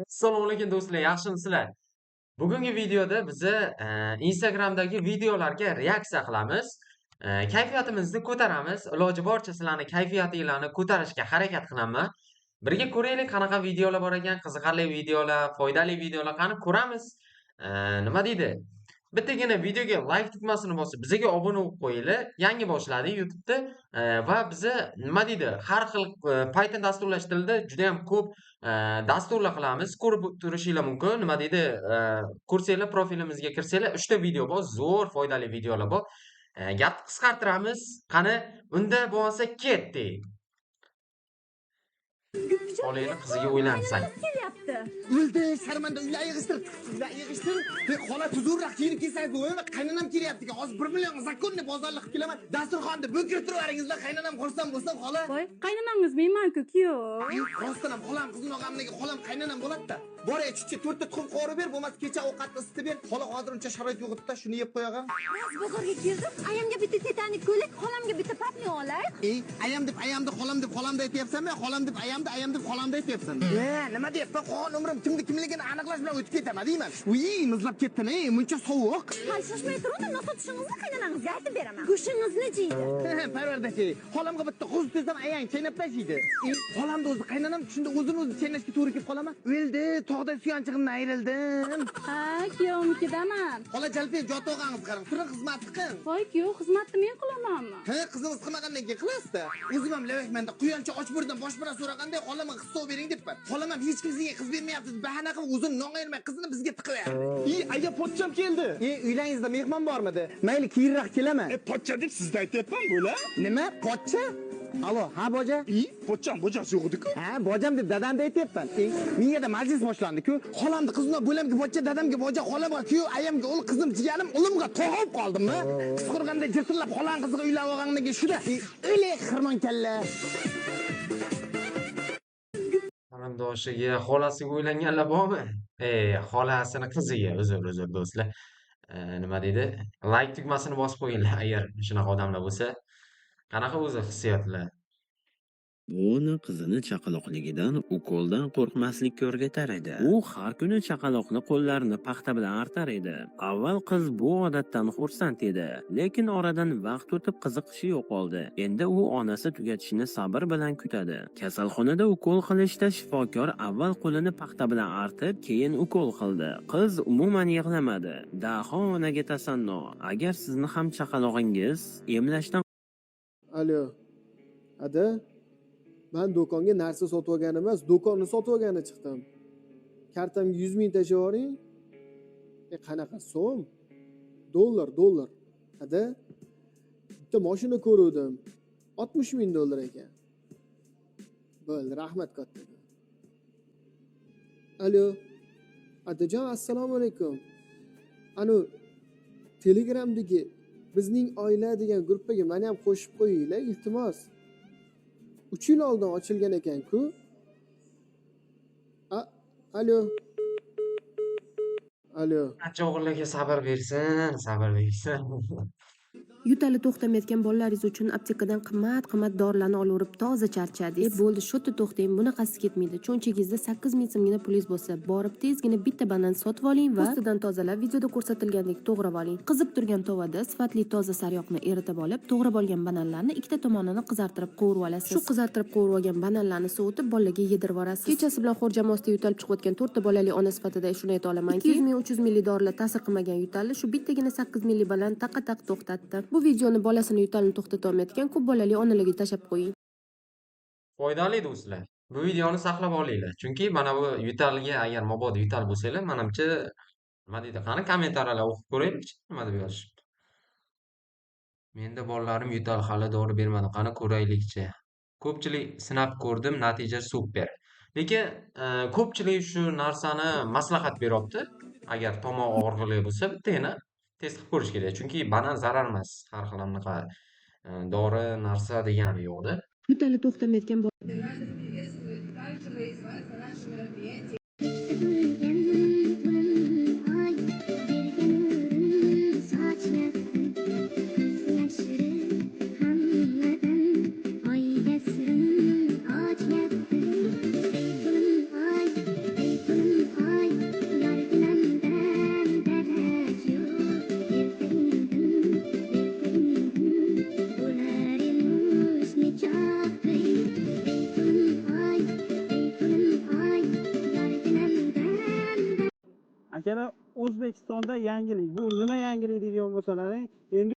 Assalomu alaykum do'stlar, yaxshimisizlar? Bugungi videoda biza Instagramdagi videolarga reaksiya qilamiz. Kayfiyatimizni ko'taramiz. Iloji boricha sizlarni kayfiyatinglarni ko'tarishga harakat qilaman. Birga ko'raylik, qanaqa videolar bor ekan, qiziqarli videolar, foydali videolar qani ko'ramiz. Nima deydi? Bittagina videoga like tugmasini bosib, bizaga obuna bo'lib qo'yinglar. Yangi boshladik YouTube'da va biza nima deydi? Har xil Python dasturlash tilida juda ham ko'p dasturlar qilamiz. Ko'rib turishinglar mumkin. Nima deydi? Ko'rsanglar, profilimizga kirsanglar, 3 ta video bor, zo'r foydali videolar bor. Gapni qisqartiramiz. Qani, unda bo'lmasa ketdik. Xolangni qiziga uylansang. Kelyapti. O'ldi, sharmanda, uylar yig'ishtir, uylar yig'ishtir. Xola, tuzukroq kiyinib kelsangiz bo'ladimi? Qaynonam kelyapti ekan. Hozir 1 million законный bozorlik qilib kelaman. Dasturxonni bo'kirtirib yuboringizlar, qaynonam xursand bo'lsin, xola. Voy, qaynonangiz menman-ku, kuyov. Rostdan ham xolam qizini og'amniki xolam qaynonam bo'ladi-da. Bor, chichi, to'rtta tuxum qovurib ber, bo'lmasa kecha ovqatni isitib ber. Xola, hozir uncha sharoit yo'q edi-da, shuni yeb qo'yag'an. Rost bozorga keldim. Ayamga bitta Titanik ko'ylak, xolamga bitta papli olay. Ey, ayam deb ayamni, xolam deb xolamni aytyapsanmi? Xolam deb ayamni, ayam deb xolamni aytyapsan. Nima deyapsan? Qolgan umrim kimni kimligini aniqlash bilan o'tib ketaman deyman. Uy, muzlab ketdim, ey, muncha sovuq. Hali shoshmay turing, nosotishimizni qaynonangizga aytib beraman. Go'shingizni jeydi. Parvardachi, xolamga bitta qo'z desam ayang chaynab tashlaydi. Xolamni o'zi qaynonam shunda o'zini o'zi chaynashga to'g'ri kelib qolaman. O'ldi, tog'da suyanchig'imdan ayrildim. Ha, kuyovnikidaman. Xola, jalpang, jotog'angiz qarang, turing, xizmatni qiling. Voy, kuyov, xizmatni men qilamanmi? Ha, qizingiz qilmagandan keyin qilasizda. O'zim ham lavakmanda quyoncha och burdan boshpana so'raganday xolama qistov bering debman. Xolam ham hech kim sizga qiz bermayapti deb bahona qilib o'zini non ayirmay qizini bizga tiqiverdi. Ey, aya, pochcham keldi. E, uylangizda mehmon bormidi? Mayli, keyinroq kelaman. E, pochcha deb sizni aytyapman, bo'la. Nima? Pochcha? Alo, ha boja? I, pochcham bojasi yo'q edi-ku. Ha, bojam deb dadamni aytyapman. E, mingada majlis boshlandi-ku. Xolamni qizini bo'lamga bocha, dadamga boja, xolamga kuyov, ayamga o'g'il, qizim jiyanim, ulimga tog'a bo'lib qoldimmi? Qisqurganda jirtillab xolang qiziga uylanib olgandan keyin shuda. E, o'le xirmon kalla. Qarindoshiga, xolasiga uylanganlar bormi? Xolasini qiziga, uzr, uzr do'stlar. Nima deydi? Like tugmasini bosib qo'yinglar agar shunaqa odamlar bo'lsa. Qanaqa o'zi hissiyotlar? Bu uni qizini chaqaloqligidan ukoldan qo'rqmaslikka o'rgatar edi. U har kuni chaqaloqni qo'llarini paxta bilan artar edi. Avval qiz bu odatdan xursand edi, lekin oradan vaqt o'tib qiziqishi yo'qoldi. Endi u onasi tugatishini sabr bilan kutadi. Kasalxonada ukol qilishda shifokor avval qo'lini paxta bilan artib, keyin ukol qildi. Qiz umuman yig'lamadi. Daho onaga tasanno. Agar sizni ham chaqalog'ingiz emlashdan Alo. Ada, man do'konga narsa sotib olgani emas, do'konni sotib olgani chiqdim. Kartamga 100 ming tashlab yuboring. E, qanaqa so'm? Dollar, dollar. Ada, bitta mashina ko'ruvdim. 60 ming dollar ekan. Bo'ldi, rahmat kattakon. Alo. Adajon, assalomu alaykum. Anu Telegramdagi bizning oila degan gruppaga meni ham qo'shib qo'yinglar, iltimos. 3 yil oldin ochilgan ekan-ku. Alo. Alo. Ancha o'g'illarga sabr bersin, sabr bersin. Yo'tali to'xtamayotgan bolalaringiz uchun aptekadan qimmat-qimmat dorilarni olaverib toza charchadingiz. E, bo'ldi, shu yerda to'xtang, bunaqasi ketmaydi. Cho'ntagingizda 8 ming so'mgina pulingiz bo'lsa, borib tezgina bitta banan sotib oling va po'stidan tozalab, videoda ko'rsatilgandek to'g'rab oling. Qizib turgan tovada sifatli toza sariyog'ni eritib olib, to'g'rab olgan bananlarni ikkita tomonini qizartirib qovurib olasiz. Shu qizartirib qovurib olgan bananlarni sovutib, bolalarga yedirib yuborasiz. Kechasi bilan xo'rjam ostida yo'talib chiqayotgan to'rtta bolali ona sifatida shuni ayta olamanki, 200 ming, 300 minglik dorilar ta'sir qilmagan yo'talni shu bittagina 8 minglik banan taqa-taq to'xtatdi. Bu videoni bolasini yo'talini to'xtata olmayotgan ko'p bolali onalarga tashlab qo'ying. Foydali do'stlar. Bu videoni saqlab olinglar. Chunki mana bu yo'talga agar mabodo yo'tal bo'lsanglar, manimcha nima deydi? Qani, kommentariyalar o'qib ko'raylikchi, nima deb yozishibdi. Menda bolalarim yo'tal, hali dori bermadim. Qani ko'raylikchi. Ko'pchilik sinab ko'rdim, natija super. Lekin ko'pchilik shu narsani maslahat beryapti. Agar tomoq og'rig'li bo'lsa, bittagina test qilib ko'rish kerak. Chunki banan zarar emas. Har xil anaqa dori narsa degani yo'qda. Yo'tali to'xtamayotgan Рада приветствовать каждого из вас на нашем мероприятии. Oy bergan nurin sochyapti, yashirib hammadan oyga sirin ochyapti. Ey pulim, oy, ey pulim. Akalar, O'zbekistonda yangilik. Bu nima yangilik deydigan bo'lsalaring, endi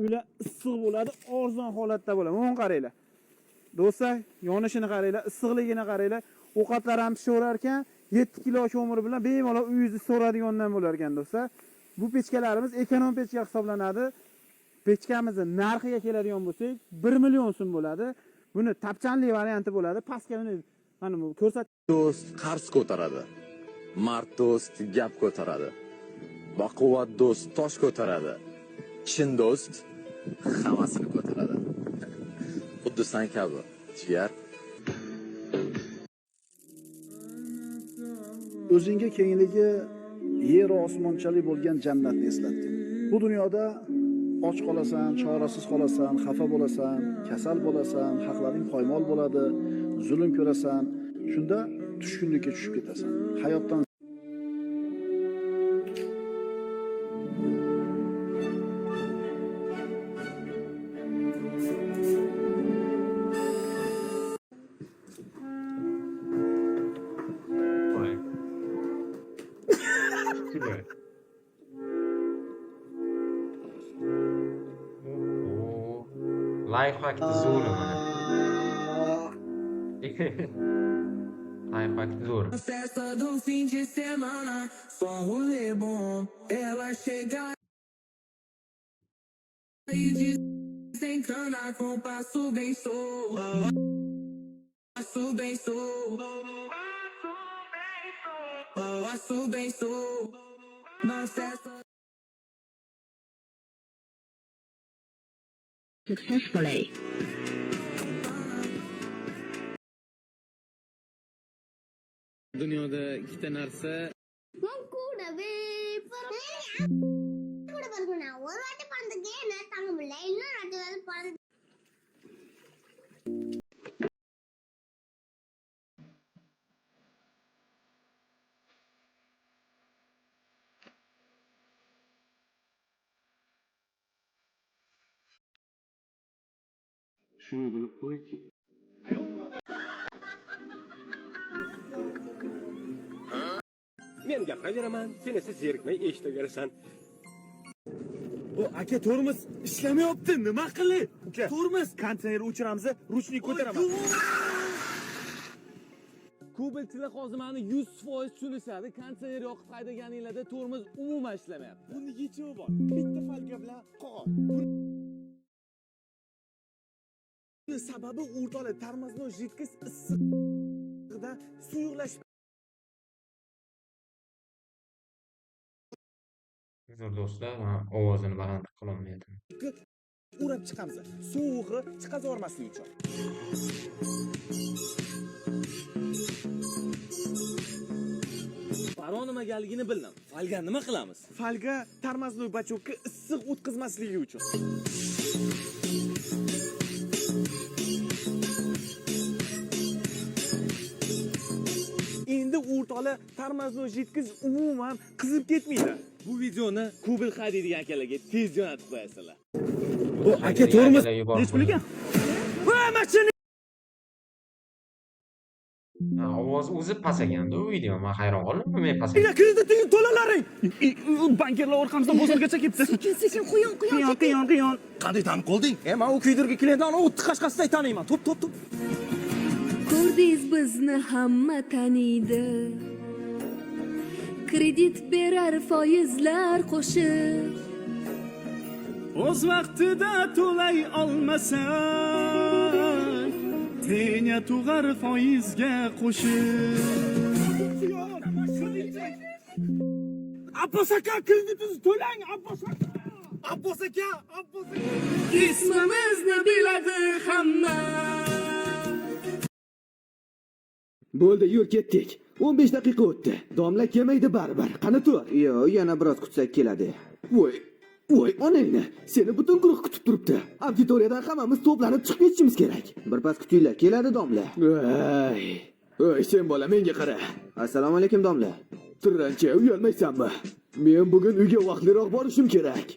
uylar issiq bo'ladi, arzon holatda bo'ladi. Mana qaranglar. Do'stlar, yonishini qaranglar, issiqligini qaranglar. Ovqatlar ham pishaverar ekan, 7 kilo ko'mir bilan bemalol uyingizni so'radigandan bo'lar ekan do'stlar. Bu pechkalarimiz ekonom pechka hisoblanadi. Pechkamizni narxiga keladigan bo'lsak, 1 million so'm bo'ladi. Buni tapchanli varianti bo'ladi. Pastga uni mana bu ko'rsat Do'st qarz ko'taradi. Mard do'st gap ko'taradi. Baquvvat do'st tosh ko'taradi. Chin do'st hammasini ko'taradi. Xuddi san kabi, jigar. O'zingga kengligi yer osmonchalik bo'lgan jannatni eslatgin. Bu dunyoda och qolasan, chorasiz qolasan, xafa bo'lasan, kasal bo'lasan, haqlaring poymol bo'ladi, zulm ko'rasan. Shunda tushkunlikka tushib ketasan. Hayotdan Voy. Voy. Oo. Lifehackni zo'ri mana. Lifehack zo'r. Festa do fim de semana, só rolê bom. Ela chega e desencana com passo bem solto. Passo bem solto. Passo bem solto. Na festa. Successfully. Dunyoda ikkita narsa உன் கூடவே கூட பிறகு நான் ஒரு வாட்டி பிறந்தக்கே என்னால தாங்க முடியல, இன்னொரு வாட்டி வேற பிறந்து Shuni bilib qo'yki, Men gapiraveraman, sen esa zerikmay eshitaverasan. O aka, tormoz ishlamayapti, nima qilay? Uka, tormoz, konditsioner o'chiramiz, ручник ko'taraman. Ko'pchilik hozir mani 100% tushunishadi. Konditsioner yoqib haydaganinglarda tormoz umuman ishlamayapti. Buni yechimi bor. Bitta folga bilan qog'oz. Buni sababi, o'rtoqlar, тормозной жидкость issiqda suyuqlashib Uzr do'stlar, man ovozini baland qilolmayapman. O'rab chiqamiz. Sovug'i chiqazib yubormaslik uchun. Paro nimagaligini bildim. Folga nima qilamiz? Folga тормозной бачок ka issiq o'tkazmasligi uchun. Endi o'rtoqlar, тормозной жидкость umuman qizib ketmaydi. Bu videoni Cobalt haydaydigan akalarga tez jo'natib qo'yasizlar. Bu aka, tormoz Akalar yuborib nech pul ekan? Va mashina Ha, ovoz o'zi pasayganda u video. Man hayron qoldim, men pasay. Kreditingni to'lalaring. Bankirlar orqamizdan bozorgacha kelibdi. Sekin, sekin, quyon, quyon. Qiyon, qiyon, qiyon. Qanday tanib qolding? E, men u kuydirgi klientlarni o'tni qashqasiday taniyman. To'p, to'p, to'p. Ko'rdingiz, bizni hamma taniydi. Kredit berar foizlar qo'shib. O'z vaqtida to'lay olmasang, penya tug'ar foizga qo'shib. Abbos aka, kreditingizni to'lang, Abbos aka. Abbos aka, Abbos aka. Ismimizni biladi hamma. Bo'ldi, yur ketdik. 15 daqiqa o'tdi. Domla kelmaydi baribir. Qani tur? Yo'q, yana biroz kutsak keladi. Voy, voy, onangni. Seni butun guruh kutib turibdi. Auditoriyadan hammamiz to'planib chiqib ketishimiz kerak. Birpas kutinglar, keladi domla. Voy. Voy, sen bola menga qara. Assalomu alaykum domla. Tirrancha, uyalmaysanmi? Men bugun uyga vaqtliroq borishim kerak.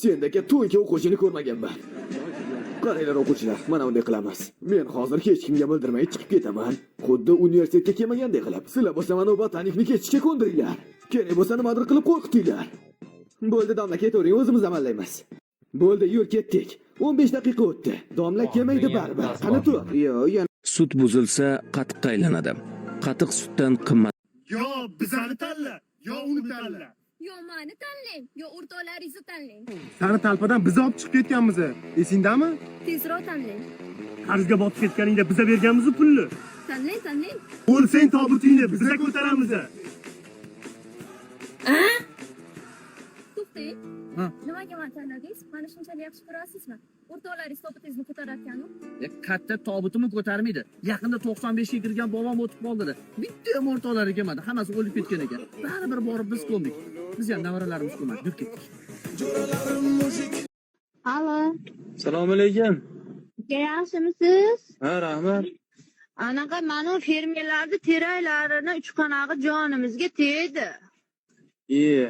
Sendaka to'yga o'quvchini ko'rmaganman. Qaranglar o'quvchilar, mana bunday qilamiz. Men hozir hech kimga bildirmay chiqib ketaman. Xuddi universitetga kelmagandek qilib. Sizlar bo'lsa mana botanikni ketishga ko'ndiringlar. Kerak bo'lsa nimadir qilib qo'rqitinglar. Bo'ldi domla, ketavering, o'zimiz amallaymiz. Bo'ldi, yur ketdik. 15 daqiqa o'tdi. Domla kelmaydi baribir. Qani tur? Yo, yana Sut buzilsa, qatiqqa aylanadi. Qatiq sutdan qimmat. Yo bizani tanla, yo uni tanla. Yo mani tanlang, yo o'rtoqlaringizni tanlang. Sani talpadan biz olib chiqib ketganmiz, esingdami? Tezroq tanlang. Qarzga botib ketganingda biza berganmiz pulni. Tanlang, tanlang. O'lsang tobutingni biza ko'taramiz. To'xtang. Nimaga mani tanladingiz? Mani shunchalik yaxshi ko'rasizmi? O'rtoqlaringiz tobutingizni ko'tarayotganu. Katta tobutimni ko'tarmaydi. Yaqinda 95 ga kirgan bobom o'tib qoldi. Bitta ham o'rtoqlari kelmadi, hammasi o'lib ketgan ekan. Baribir borib biz ko'mdik. Biz ham nevaralarimiz ko'madi, yurib ketdik. Alo. Assalomu alaykum. Yaxshimisiz? Ha, rahmat. Anaqa manu fermerlarni teraklarini uchqonog'i jonimizga tegdi. Iye.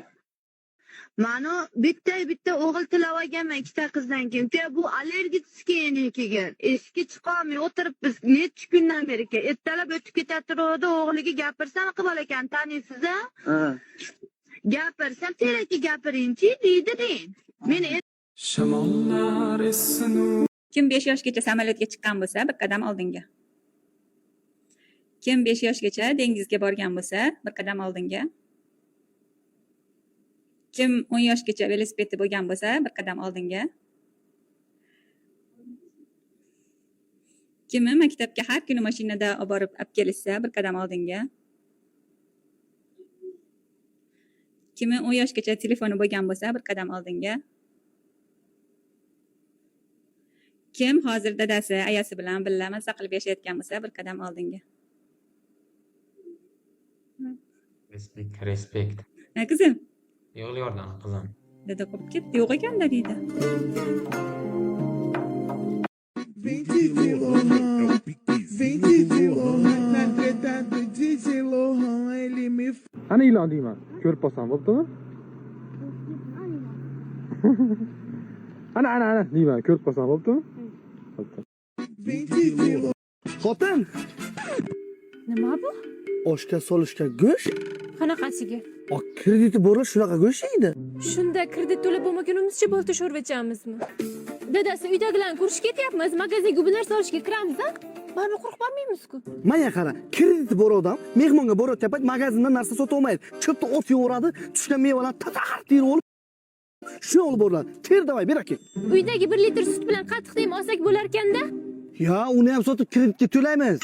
Manu bitta o'g'il tilab olganman ikkita qizdan keyin. Uka, bu allergический kelgan. Eshikka chiqolmay o'tiribmiz necha kundan beri. Ertalab o'tib ketaturdi, o'g'liga gapirsam qilib ekan, taniysiz a? Ha. Gapirsam terakka gapiringchi deydi deng. Meni Shamollar essin. Kim 5 yoshgacha samolyotga chiqqan bo'lsa, bir qadam oldinga. Kim 5 yoshgacha dengizga borgan bo'lsa, bir qadam oldinga. Kim 10 yoshgacha velosipedda bo'lgan bo'lsa, bir qadam oldinga. Kimi maktabga har kuni mashinada olib borib olib kelishsa, bir qadam oldinga. Kimi 10 yoshgacha telefoni bo'lgan bo'lsa, bir qadam oldinga. Kim hozir dadasi, ayasi bilan birga maza qilib yashayotgan bo'lsa, bir qadam oldinga. Respekt, respekt. Ha, qizim? Yig'layordan qizim. Dada qurib ketdi, yo'q ekanda deydi. Qani ilon deyman. Ko'rib qolsam bo'ptimi? Ana, ana, ana deyman, ko'rib qolsam bo'ptimi? Bo'pti. Xotin, Nima bu? oshga solishga go'sht, Qanaqasiga? krediti bor shunaqa go'sht yeydi. Shunda kredit to'lab bo'lmagunimizcha bolta sho'rva ichamizmi? Dadasi, uydagilarni ko'rishga ketyapmiz, magazinga bu narsa olishga kiramiz, a? Baribir quruq bormaymiz-ku. Manga qara, krediti bor odam mehmonga borayotgan payt magazindan narsa sotib olmaydi. Cho'pda o't yevoradi, tushgan mevalarni tatar terib olib, shuni olib boriladi. Ter davay, ber aka. Uydagi 1 litr sut bilan qatiqni ham olsak bo'larkan-da. Ya, uni ham sotib kreditga to'laymiz.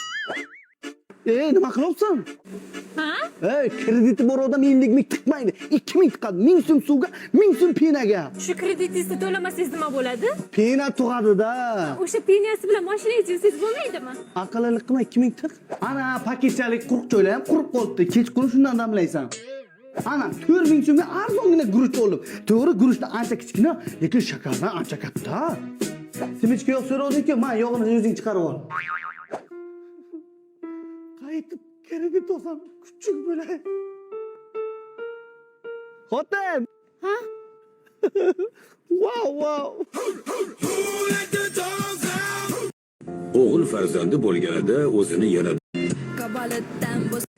Ey, nima qilyapsan? Ha? Ey, krediti bor odam 50 ming tiqmaydi. 2 ming tiqadi. 1000 so'm suvga, 1000 so'm penaga. Shu kreditingizni to'lamasangiz nima bo'ladi? Pena tug'adi-da. O'sha peniyasi bilan mashina yeysangiz bo'lmaydimi? Aqllilik qilma, 2000 tiq. Ana, paketchalik quruq choylar ham qurib qolibdi. Kechqurun shundan damlaysan. Ana, 4000 so'mga arzongina guruch olib. To'g'ri, guruchdan ancha kichkina, lekin shakardan ancha katta. Simichka yo'q so'rovding-ku, man yo'g'ini o'zing chiqarib ol. Qaytib kredit olsam kuchuk bo'lay. Xotin! Ha? Vau, vau. O'g'il farzandi bo'lganida o'zini yana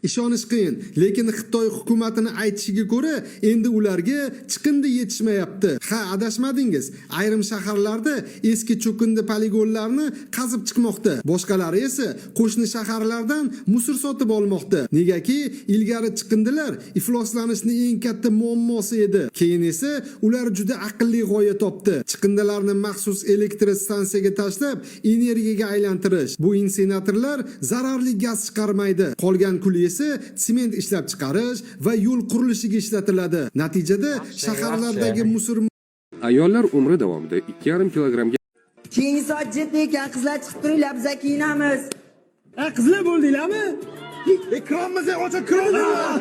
Ishonish qiyin, lekin Xitoy hukumatini aytishiga ko'ra, endi ularga chiqindi yetishmayapti. Ha, adashmadingiz. Ayrim shaharlarda eski cho'kindi poligonlarni qazib chiqmoqda. Boshqalari esa qo'shni shaharlardan musor sotib olmoqda. Negaki, ilgari chiqindilar ifloslanishning eng katta muammosi edi. Keyin esa ular juda aqlli g'oya topdi. Chiqindilarni maxsus elektrostansiyaga tashlab, energiyaga aylantirish. Bu insenatorlar zararli gaz chiqarmaydi. Qolgan kul esa sement ishlab chiqarish va yo'l qurilishiga ishlatiladi. Natijada shaharlardagi musor Ayollar umri davomida 2,5 kilogrammga Keyingi soat 7 ekan, qizlar chiqib turinglar, biz kiyinamiz. Ha, qizlar bo'ldinglarmi? Kirolmasak ocha kirolmayman.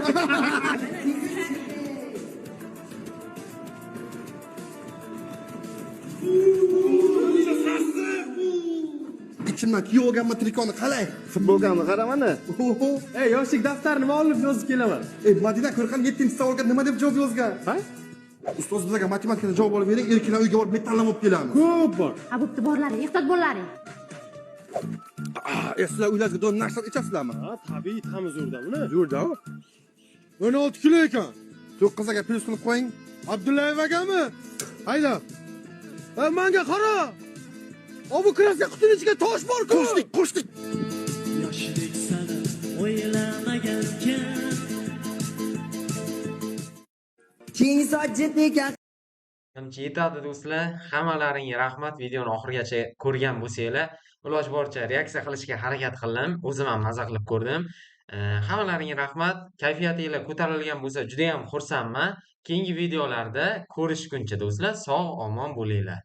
Ichimdan kiyib olganman trikoni qalay? Futbolkamni qara mana. Ey, yoshlik daftarini olib yozib kelaman. Ey, Madina ko'rqam 7-savolga nima deb javob yozgan? Ha? Ustoz bizga matematikadan javob olib bering, erkinlar uyga borib metallama olib kelamiz. Ko'p bor. Ha, bo'pti, borlaring, ehtiyot bo'llaring. Sizlar uylaringizga don narsa ichasizlarmi? Ha, tabiiy tamiz zo'rda buni. Zo'rda. 16 kilo ekan. 9 aka plyus qilib qo'ying. Abdullayev akami? Hayda. E, manga qara. Obu kraska qutini ichiga tosh bor-ku. Qo'shdik, qo'shdik. Yoshlik sani o'ylamagan kim. Menimcha yetadi do'stlar. Hammalaringga rahmat videoni oxirigacha ko'rgan bo'lsanglar. Iloji boricha reaksiya qilishga harakat qildim. O'zim ham maza qilib ko'rdim. Hammalaringga rahmat. Kayfiyatinglar ko'tarilgan bo'lsa juda ham xursandman. Keyingi videolarda ko'rishguncha do'stlar, sog' omon bo'linglar.